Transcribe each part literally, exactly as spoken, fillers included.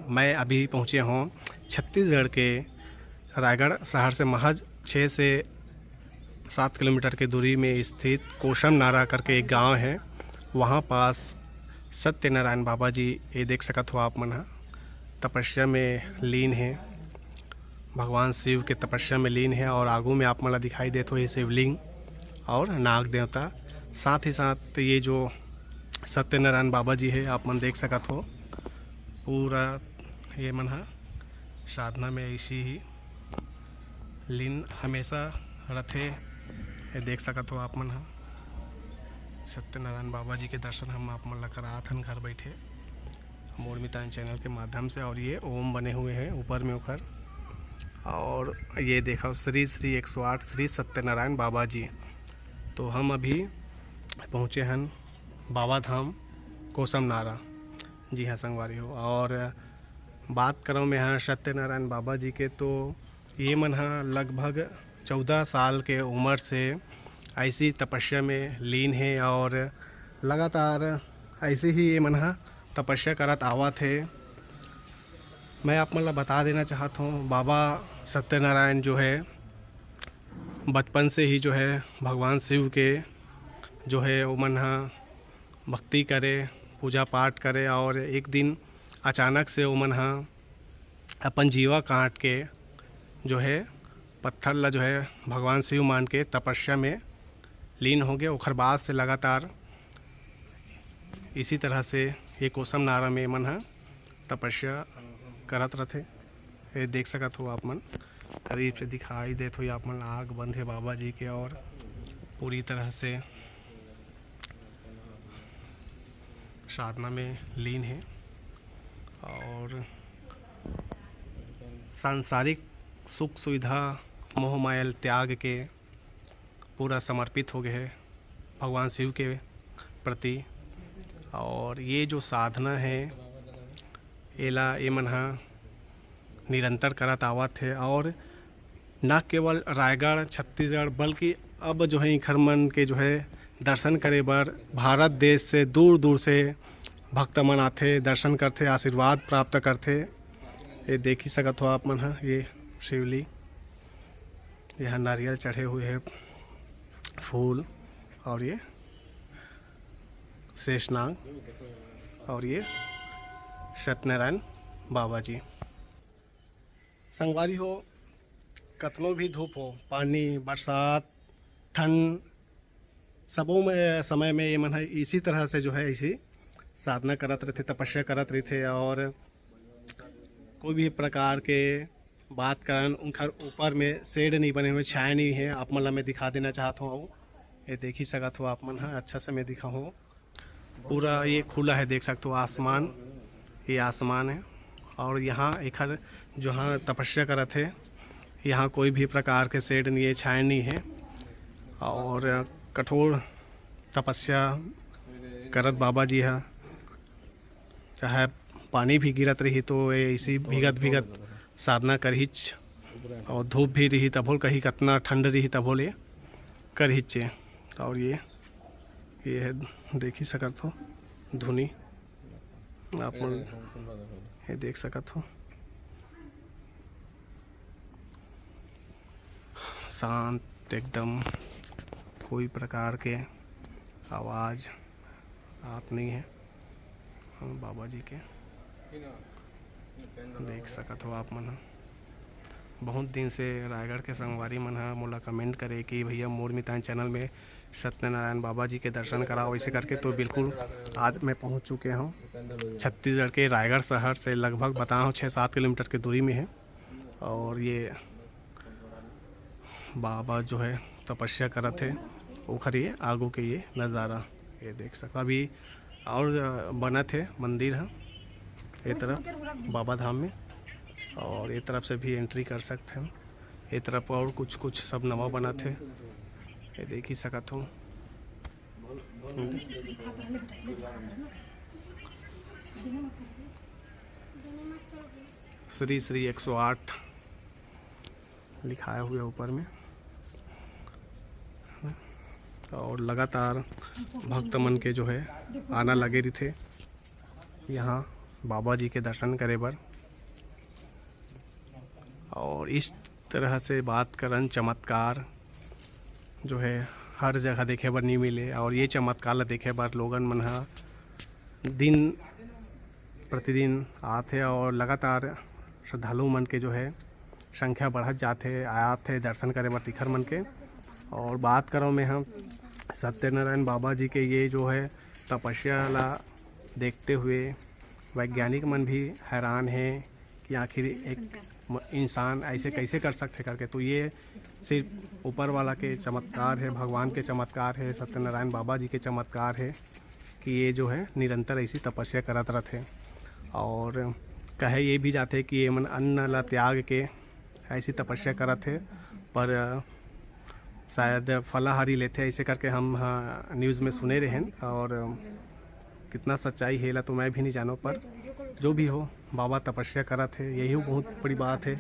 मैं अभी पहुँचे हूँ छत्तीसगढ़ के रायगढ़ शहर से महज छः से सात किलोमीटर की दूरी में स्थित कोसम नारा करके एक गांव है। वहाँ पास सत्यनारायण बाबा जी, ये देख सकत हो आप मन ह, तपस्या में लीन है, भगवान शिव के तपस्या में लीन है। और आगू में आप मन ला दिखाई देत हो ये शिवलिंग और नाग देवता। साथ ही साथ ये जो सत्यनारायण बाबा जी है, आप मन देख सकत हो, पूरा ये मन ह साधना में ऐसी ही लीन हमेशा रथे। ये देख सकत हो आप मन ह, सत्यनारायण बाबा जी के दर्शन हम आप मन ला करात हन घर बैठे मोर मितान चैनल के माध्यम से। और ये ओम बने हुए हैं ऊपर में ओखर, और ये देखो श्री श्री एक सौ आठ श्री सत्यनारायण बाबा जी। तो हम अभी पहुँचे हन बाबा धाम कोसम नारा। जी हाँ संगवारी हो, और बात करौं मैं ह सत्यनारायण बाबा जी के, तो ये मन ह लगभग चौदह साल के उम्र से ऐसी तपस्या में लीन है और लगातार ऐसे ही ये मन ह तपस्या करत आवत है। मैं आप मन ला बता देना चाहत हूँ, बाबा सत्यनारायण जो है बचपन से ही जो है भगवान शिव के जो है वो मन ह भक्ति करे, पूजा पाठ करे, और एक दिन अचानक से वो मन ह अपन जीवा काट के जो है पत्थर ला जो है भगवान शिव मान के तपस्या में लीन हो गए। ओखर बाद से लगातार इसी तरह से ये कोसम नारा में मन ह तपस्या करत रथे। ये देख सकत हो आप मन, करीब से दिखाई देत हो आप मन, आँख बंद है बाबा जी के और पूरी तरह से साधना में लीन है। और सांसारिक सुख सुविधा, मोह माया त्याग के पूरा समर्पित हो गए है भगवान शिव के प्रति। और ये जो साधना है, एला ये मन ह निरंतर करत आवत है। और न केवल रायगढ़, छत्तीसगढ़, बल्कि अब जो है इखर मन के जो है दर्शन करे बर भारत देश से दूर दूर से भक्त मन आथे, दर्शन करथे, आशीर्वाद प्राप्त करथे। ये देख ही सकत हो आप मन ह, ये शिवली, यहाँ नारियल चढ़े हुए है, फूल, और ये शेषनाग, और ये सत्यनारायण बाबा जी। संगवारी हो, कतनो भी धूप हो, पानी, बरसात, ठंड, सबो में, समय में ये मन ह इसी तरह से जो है इसी साधना करत रहिथे, तपस्या करत रहिथे। और कोई भी प्रकार के बात करन, उनकर ऊपर में शेड नहीं बने हुए, छाया नहीं है। आप मन ला मैं दिखा देना चाहत हूँ, ये देख ही सकत हो आप मन ह, अच्छा से मैं दिखाहूँ। पूरा ये खुला है, देख सकते हो आसमान, ये आसमान है। और यहाँ एखर जो हाँ तपस्या करत है, यहाँ कोई भी प्रकार के शेड नहीं है, छाया नहीं है। और कठोर तपस्या करत बाबा जी ह, चाहे पानी भी गिरत रही तो ये इसी भीगत भीगत साधना करहिच, और धूप भी रही तभो कही, कतना ठंड रही तभो ले करहिच। और ये ये है, देख ही सकत हो धुनी, आप मन ये देख सकत हो, शांत एकदम, कोई प्रकार के आवाज़ आत नहीं है। हाँ, बाबा जी के देख सकत हो आप मन ह। बहुत दिन से रायगढ़ के संगवारी मन ह मोला कमेंट करे कि भैया मोर मितान चैनल में सत्यनारायण बाबा जी के दर्शन कराओ, ऐसे करके। तो बिल्कुल आज मैं पहुंच चुके हूं छत्तीसगढ़ के रायगढ़ शहर से, लगभग बता हूं छः सात किलोमीटर की दूरी में है। और ये बाबा जो है तपस्या करत है, ओखर ये आगू के ये नज़ारा ये देख सकते। अभी और बनत है मंदिर ह, ये तरफ बाबा धाम में, और ये तरफ से भी एंट्री कर सकते हैं। ये तरफ और कुछ कुछ सब नवा बनत है, ये देख ही सकत हो। श्री श्री एक सौ आठ लिखाया हुआ है ऊपर में। और लगातार भक्त मन के जो है आना लगे रहिथे यहाँ बाबा जी के दर्शन करे बर। और इस तरह से बात करन, चमत्कार जो है हर जगह देखे बर नहीं मिले, और ये चमत्कार ला देखे बर लोगन मन ह दिन प्रतिदिन आथे और लगातार श्रद्धालु मन के जो है संख्या बढ़त जाथे, आथे दर्शन करे बर तीखर मन के। और बात करो मैं हम सत्यनारायण बाबा जी के, ये जो है तपस्या ला देखते हुए वैज्ञानिक मन भी हैरान है कि आखिर एक म-, इंसान ऐसे कैसे कर सकते करके। तो ये सिर्फ ऊपर वाला के चमत्कार है, भगवान के चमत्कार है, सत्यनारायण बाबा जी के चमत्कार है कि ये जो है निरंतर ऐसी तपस्या करत रहते। और कहे ये भी जाते कि ये मन अन्न ला त्याग के ऐसी तपस्या करत है, पर शायद फलाहारी लेथे, ऐसे करके हम ह न्यूज़ में सुने रहेन। और कितना सच्चाई है ला तो मैं भी नहीं जानो, पर जो भी हो, बाबा तपस्या करत है, यही बहुत बड़ी बात है।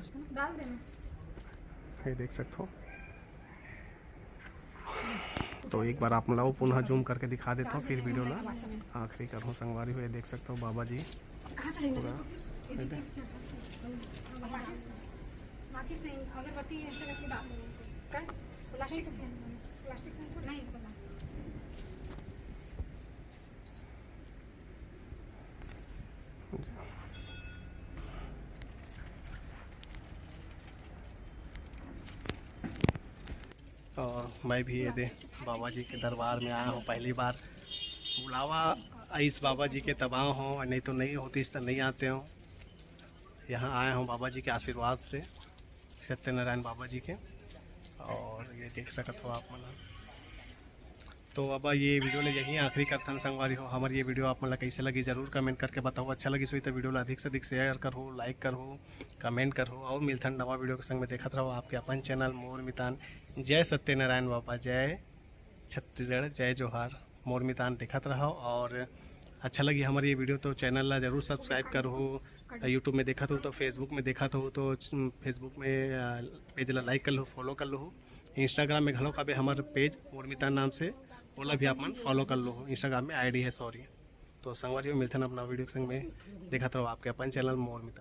ये देख सकते हो। तो एक बार आप मन ला पुनः जूम करके दिखा देता हूँ, फिर वीडियो ला आखिरी करहूँ संगवारी हो। ये देख सकते हो बाबा जी पूरा, ये देख। माचिस नहीं, अगरबत्ती ऐसे करके डाल दो। प्लास्टिक से, प्लास्टिक से थोड़ी। नहीं, और मैं भी ये दे बाबा जी के दरबार में आया हूँ पहली बार। बुलावा आइस बाबा जी के तब आया हूँ, नहीं तो नहीं होतीस तो नहीं आते हूँ। यहाँ आया हूँ बाबा जी के आशीर्वाद से, सत्यनारायण बाबा जी के। और ये देख सकत हो आप मन। तो अब ये वीडियो ले यहीं आखिरी करथन संगवारी हो। हमर ये वीडियो आप मन ला कैसे लगी जरूर कमेंट करके बताओ। अच्छा लगी सोई तो वीडियो ला अधिक से अधिक शेयर करहो, लाइक करहो, कमेंट करहो और मिलथन नवा वीडियो के संग में। देखत रहो आपके अपन चैनल मोर मितान। जय सत्यनारायण बाबा, जय छत्तीसगढ़, जय जोहार। मोर मितान देखत रहो और अच्छा लगी हमर ये वीडियो तो चैनल ला जरूर सब्सक्राइब करहो। यूट्यूब में देखत हो तो, फेसबुक में देखत हो तो फेसबुक में पेज ला लाइक कर लो, फॉलो कर लो। इंस्टाग्राम में घलो काबे हमर पेज मोर मितान नाम से, ओला भी आप मन फॉलो कर लो। इंस्टाग्राम में आईडी है, सॉरी। तो संगवारी हो, मिलथन अपना वीडियो के संग में। देखत रहो आपके अपन चैनल मोर मितान।